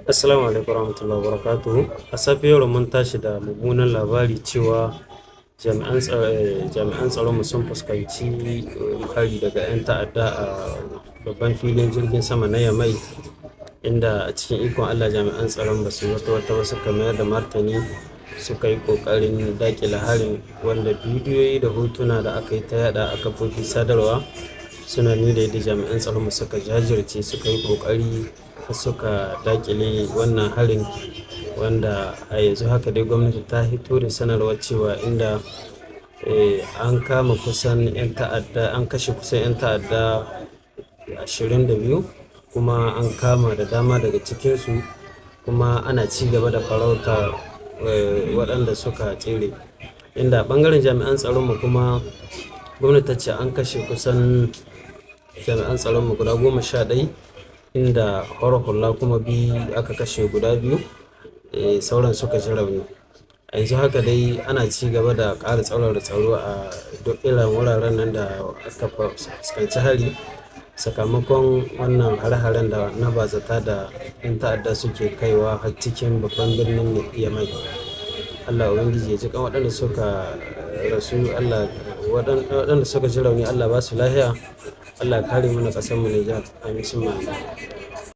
Assalamu alaikum warahmatullahi wabarakatuhu. A safiyar mun tashi da mummunan labari cewa jami'an tsaronmu sun fuskanci hari daga 'yan ta'adda a babban filin jirgin sama na Yamai, inda a cikin ikon Allah jami'an tsaron ba su wata wata ba suka mayar da martani, suka yi ƙoƙarin daƙile harin, wanda bidiyoyi da hotuna da aka yi ta yada a kafofin sadarwa suna nuna yadda jami'an tsaronmu suka jajirce, suka yi ƙoƙari suka daƙile wannan harin, wanda a yanzu haka dai gwamnati ta hito da sanarwar cewa inda an kama kusan 'yan ta'adda, an kashe kusan 'yan ta'adda 22, kuma an kama da dama daga cikinsu, kuma ana ci gaba da farauta waɗanda suka tsere. Inda ɓangaren jami'an tsaronmu kuma gwamnati ta ce an kashe kusan jami'an tsaronmu guda 11, inda farar hula kuma biyu aka kashe guda biyu, sauran suka ji rauni. A yanzu haka dai ana ci gaba da ƙara tsaurara tsaro a duk irin wuraren nan da aka fuskanci hari sakamakon wannan hare-haren da na bazata da 'yan ta'adda suke kaiwa har cikin babban birnin Yamai. Allah Ubangiji ya ji kan waɗanda suka rasu, Allah waɗanda suka ji rauni, Allah ba su lahiya, Allah kare mana ƙasar mu Nijar. Amin summa amin.